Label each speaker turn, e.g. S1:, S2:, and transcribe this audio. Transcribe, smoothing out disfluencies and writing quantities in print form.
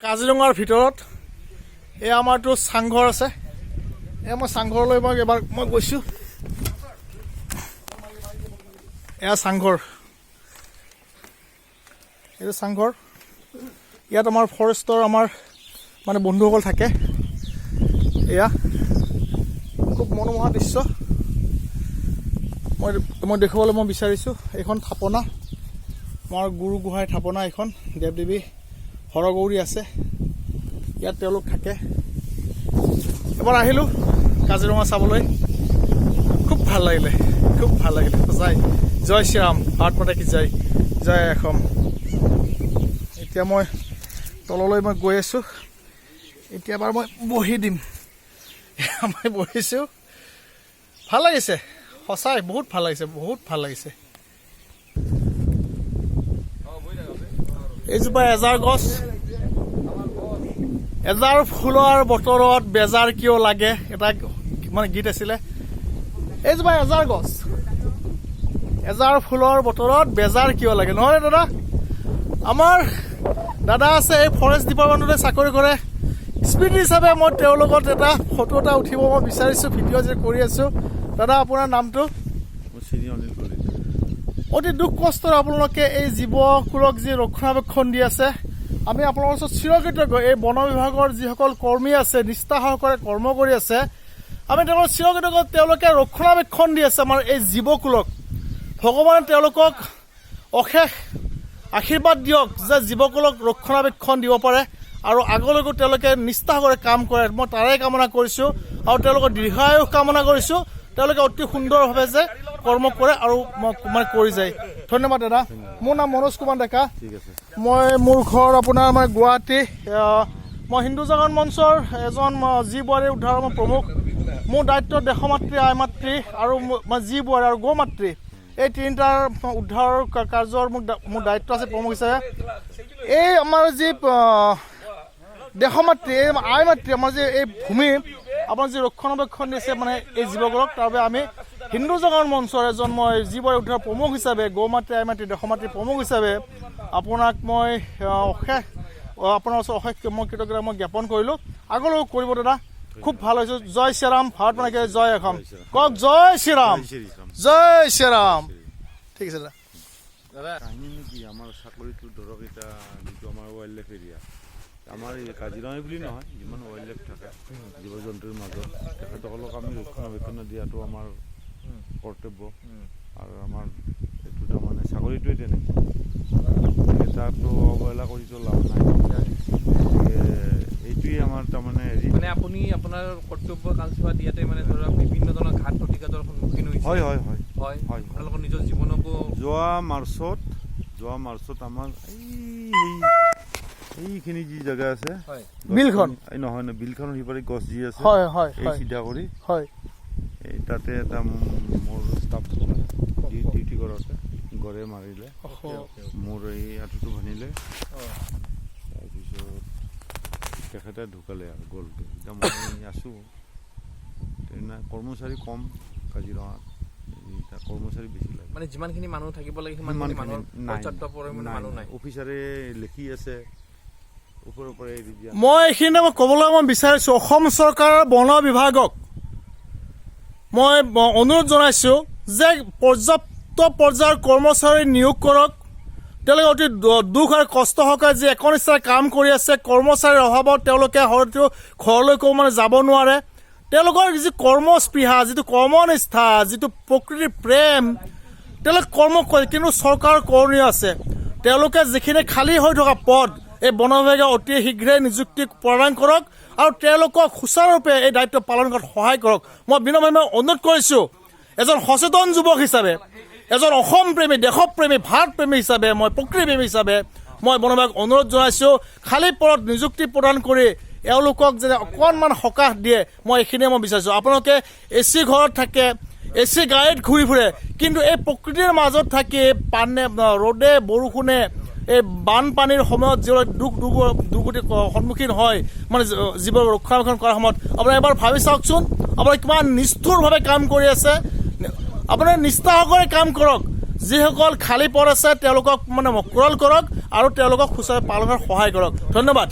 S1: কাজিৰঙাৰ ভিতৰত এই আমাৰটো চাংঘৰ আছে। এই মই চাংঘৰলৈ মই এবাৰ মই গৈছোঁ। এয়া চাংঘৰ, এইটো চাংঘৰ। ইয়াত আমাৰ ফৰেষ্টৰ আমাৰ মানে বন্ধুসকল থাকে। এয়া খুব মনোমোহা দৃশ্য। মই দেখুৱাবলৈ মই বিচাৰিছোঁ। এইখন থাপনা, আমাৰ গুৰু গোহাঁইৰ থাপনা এইখন। দেৱ দেৱী হৰগৌৰী আছে ইয়াত, তেওঁলোক থাকে। এবাৰ আহিলোঁ কাজিৰঙা চাবলৈ, খুব ভাল লাগিলে, খুব ভাল লাগিলে সঁচাই। জয় শ্ৰীৰাম, ভাৰত माता की জয়, জয় অসম। এতিয়া মই তললৈ মই গৈ আছোঁ। এতিয়া এবাৰ মই বহি দিম। মই বহিছোঁ, ভাল লাগিছে সঁচাই, বহুত ভাল লাগিছে, বহুত ভাল লাগিছে। এইজোপা এজাৰ গছ। এজাৰ ফুলৰ বতৰত বেজাৰ কিয় লাগে, এটা মানে গীত আছিলে। এইজোপা এজাৰ গছ। এজাৰ ফুলৰ বতৰত বেজাৰ কিয় লাগে, নহয়নে দাদা? আমাৰ দাদা আছে, এই ফৰেষ্ট ডিপাৰ্টমেণ্টতে চাকৰি কৰে। স্মৃতি হিচাপে মই তেওঁৰ লগত এটা ফটো এটা উঠিব মই বিচাৰিছোঁ, ভিডিঅ' যে কৰি আছোঁ। দাদা, আপোনাৰ নামটো?
S2: মোৰ শ্ৰী অনিল কলিতা।
S1: অতি দুখ কষ্টৰে আপোনালোকে এই জীৱকুলক যি ৰক্ষণাবেক্ষণ দি আছে, আমি আপোনালোকৰ ওচৰত চিৰকৃতজ্ঞ। এই বন বিভাগৰ যিসকল কৰ্মী আছে, নিষ্ঠা সহকাৰে কৰ্ম কৰি আছে, আমি তেওঁলোকৰ চিৰকৃতজ্ঞ। তেওঁলোকে ৰক্ষণাবেক্ষণ দি আছে আমাৰ এই জীৱকুলক। ভগৱানে তেওঁলোকক অশেষ আশীৰ্বাদ দিয়ক যে জীৱকুলক ৰক্ষণাবেক্ষণ দিব পাৰে আৰু আগলৈকো তেওঁলোকে নিষ্ঠা সহকাৰে কাম কৰে, মই তাৰে কামনা কৰিছোঁ আৰু তেওঁলোকৰ দীৰ্ঘায়ু কামনা কৰিছোঁ। তেওঁলোকে অতি সুন্দৰভাৱে যে কৰ্ম কৰে আৰু মানে কৰি যায়। ধন্যবাদ দাদা। মোৰ নাম মনোজ কুমাৰ ডেকা।
S2: ঠিক আছে।
S1: মই মোৰ ঘৰ আপোনাৰ আমাৰ গুৱাহাটী। মই হিন্দু জাগৰণ মঞ্চৰ এজন জী বোৱাৰী উদ্ধাৰৰ মই প্ৰমুখ। মোৰ দায়িত্ব দেশমাতৃ, আই মাতৃ আৰু মই জী বোৱাৰী আৰু গৌ মাতৃ, এই তিনিটাৰ উদ্ধাৰৰ কাৰ্যৰ মোৰ দায়িত্ব আছে প্ৰমুখ হিচাপে। এই আমাৰ যি দেশমাতৃ, এই আই মাতৃ, আমাৰ যে এই ভূমি আপোনাৰ যি ৰক্ষণাবেক্ষণ দিছে মানে এই জীৱকুলক, তাৰ বাবে আমি হিন্দু জাগৰণ মঞ্চৰ এজন মই জী বোৱাৰী উদ্ধাৰ প্ৰমুখ হিচাপে, গৌ মাতৃ, আই মাতৃ, দেশমাতৃ প্ৰমুখ হিচাপে আপোনাক মই অশেষ আপোনাৰ ওচৰত অশেষ মই কৃতজ্ঞতা মই জ্ঞাপন কৰিলোঁ। আগলৈও কৰিব দাদা, খুব ভাল হৈছে। জয় শ্ৰীৰাম, ভাৰত माता की জয়, অসম। কওক জয় শ্ৰীৰাম।
S2: জয় শ্ৰীৰাম।
S1: জয় শ্ৰীৰাম। ঠিক আছে দাদা।
S2: দাদা, কাহিনী কি, আমাৰ চাকৰিটো ধৰক এতিয়া যিটো আমাৰ ৱাইল্ড লাইফ এৰিয়া, আমাৰ এই কাজিৰঙা বুলি নহয়, যিমান ৱাইল্ড লাইফ থাকে জীৱ জন্তুৰ মাজত, তেখেতসকলক আমি ৰক্ষণাবেক্ষণ দিয়াটো আমাৰ কৰ্তব্য আৰু আমাৰ এইটো তাৰমানে চাকৰিটোৱে তেনেকুৱা। গতিকে তাতো অৱহেলা কৰিতো লাভ নাই। গতিকে এইটোৱেই আমাৰ তাৰমানে হেৰি।
S3: মানে আপুনি আপোনাৰ কৰ্তব্য কালচোৱা দিয়াতে মানে ধৰক বিভিন্ন ধৰণৰ ঘাত প্ৰতিঘাতৰ সন্মুখীন হৈছে?
S2: হয়।
S3: হয়।
S2: হয়।
S3: আপোনালোকৰ নিজৰ জীৱনকো
S2: যোৱা মাৰ্চত আমাৰ এইখিনি যি জেগা আছে,
S1: বিলখন?
S2: এই নহয় নহয়, বিলখনৰ সিপাৰে গছ যি আছে,
S1: হয় হয়
S2: এই চিধা কৰি এই তাতে এটা মোৰ ষ্টাফ ডিউটি কৰোঁতে গড়ে মাৰিলে। মোৰ এই আঁঠুটো ভাঙিলে। তাৰপিছত তেখেতে ঢুকালে আৰু গ'লগৈ। এতিয়া মই আছোঁ। তেনে কৰ্মচাৰী কম কাজিৰঙাত, এতিয়া কৰ্মচাৰী বেছি লাগে।
S3: মানে যিমানখিনি মানুহ থাকিব লাগে, সিমানখিনি
S2: সিমানখিনি
S3: মানুহৰ
S2: নাই।
S3: পৰ্যাপ্ত পৰিমাণে মানুহ নাই।
S2: অফিচাৰে লিখি আছে, ওপৰৰ পৰা এৰি দিয়া।
S1: মই এইখিনিতে মই ক'বলৈ মই বিচাৰিছোঁ, অসম চৰকাৰৰ বন বিভাগক মই অনুৰোধ জনাইছোঁ যে পৰ্যাপ্ত পৰ্যায়ৰ কৰ্মচাৰী নিয়োগ কৰক। তেওঁলোকে অতি দুখ আৰু কষ্ট সহকাৰে যি একনিষ্ঠাৰে কাম কৰি আছে, কৰ্মচাৰীৰ অভাৱত তেওঁলোকে হয়তো ঘৰলৈকো মানে যাব নোৱাৰে। তেওঁলোকৰ যি কৰ্মস্পৃহা, যিটো কৰ্মনিষ্ঠা, যিটো প্ৰকৃতিৰ প্ৰেম, তেওঁলোকে কৰ্ম কৰে। কিন্তু চৰকাৰৰ কৰণীয় আছে। তেওঁলোকে যিখিনি খালী হৈ থকা পদ, এই বন বিভাগে অতি শীঘ্ৰে নিযুক্তি প্ৰদান কৰক আৰু তেওঁলোকক সুচাৰুৰূপে এই দায়িত্ব পালন কৰাত সহায় কৰক। মই বিনম্ৰভাৱে অনুৰোধ কৰিছোঁ, এজন সচেতন যুৱক হিচাপে, এজন অসম প্ৰেমী, দেশপ্ৰেমী, ভাৰতপ্ৰেমী হিচাপে, মই প্ৰকৃতিপ্ৰেমী হিচাপে মই বন বিভাগক অনুৰোধ জনাইছোঁ, খালী পদত নিযুক্তি প্ৰদান কৰি এওঁলোকক যেনে অকণমান সকাহ দিয়ে, মই এইখিনিয়ে মই বিচাৰিছোঁ। আপোনালোকে এ চি ঘৰত থাকে, এ চি গাড়ীত ঘূৰি ফুৰে, কিন্তু এই প্ৰকৃতিৰ মাজত থাকি পানে ৰ'দে বৰষুণে, এই বানপানীৰ সময়ত যিবিলাক দুখ দুৰ্গতিৰ সন্মুখীন হয়, মানে জীৱ ৰক্ষণাবেক্ষণ কৰাৰ সময়ত আপুনি এবাৰ ভাবি চাওকচোন, আপুনি কিমান নিষ্ঠুৰভাৱে কাম কৰি আছে। আপুনি নিষ্ঠা সহকাৰে কাম কৰক। যিসকল খালী পদ আছে, তেওঁলোকক মানে মকৰল কৰক আৰু তেওঁলোকক সুচাৰু পালনত সহায় কৰক। ধন্যবাদ।